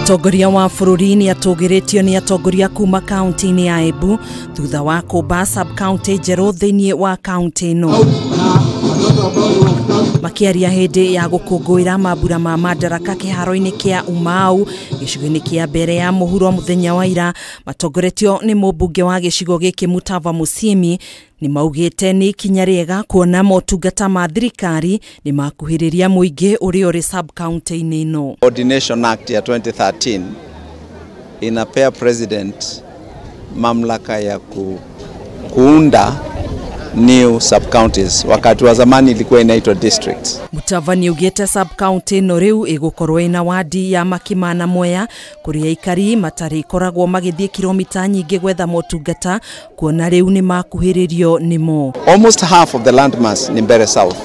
Mũtongoria wa bũrũri nĩ atũgĩrĩtio nĩ atongoria kuma kaunti-inĩ ya Embu thutha wa kũmba sub-county njerũ thĩinĩ wa kaunti ĩno. Makĩaria hĩndĩ ya gũkũngũĩra mambura ma Madaraka kĩharo-inĩ kĩa Umau gĩcigo-inĩ kĩa mbere ya mũhuro mũthenya wa ira, matongoretio nĩ mũmbunge wa gĩcigo gĩkĩ Mutava Musyimi, nĩ maugĩte nĩ ikinya rĩega kuona motungata ma thirikari nĩ makuhĩrĩria mũingĩ ũrĩa ũrĩ sub-county-inĩ ĩno. Ordination Act ya 2013 inapea president mamlaka ya kuunda new sub-counties. Wakati wa zamani ilikuwa inaitwa districts. Mutava nĩaugĩte sub-county ĩno rĩu ĩgũkorwo ĩna wadi ya Makima na Mwea kũrĩa aikari matarĩkoragwo magĩthiĩ kilomita nyingĩ gwetha motungata kuona rĩu nĩ makuhĩrĩrio nĩmo. Almost half of the landmass ni Mbeere South.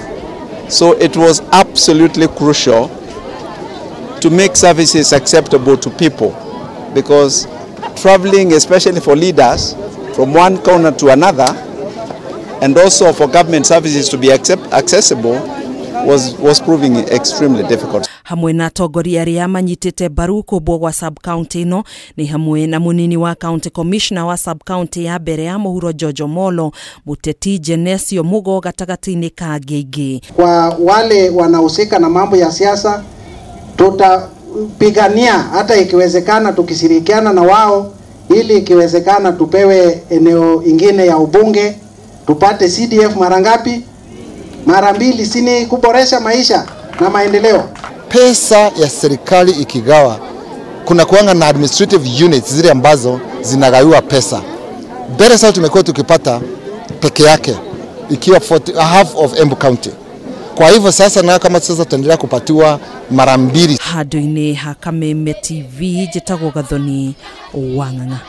So it was absolutely crucial to make services acceptable to people, because traveling, especially for leaders, from one corner to another, and also for government services to be accessible, was proving extremely difficult. Hamwe na atongoria arĩa manyitĩte mbaru kũmbwo gwa sub-county ĩno nĩ hamwe na mũnini wa county commissioner wa sub-county ya mbere ya mũhuro George Omolo, mũteti Genesio Mugo gatagatĩ-inĩ ka angĩ. Kwa wale wanahusika na mambo ya siasa, tutapigania hata ikiwezekana tukishirikiana na wao, ili ikiwezekana tupewe eneo ingine ya ubunge, tupate CDF mara ngapi? Mara mbili, sini kuboresha maisha na maendeleo. Pesa ya serikali ikigawa, kuna kuanga na administrative units zile ambazo zinagawiwa pesa. Mbeere South tumekuwa tukipata peke yake ikiwa half of Embu County. Kwa hivyo sasa na kama sasa tutaendelea kupatiwa mara mbili. Handũ-inĩ ha Kameme TV njĩtagwo Gathoni Wang'ang'a.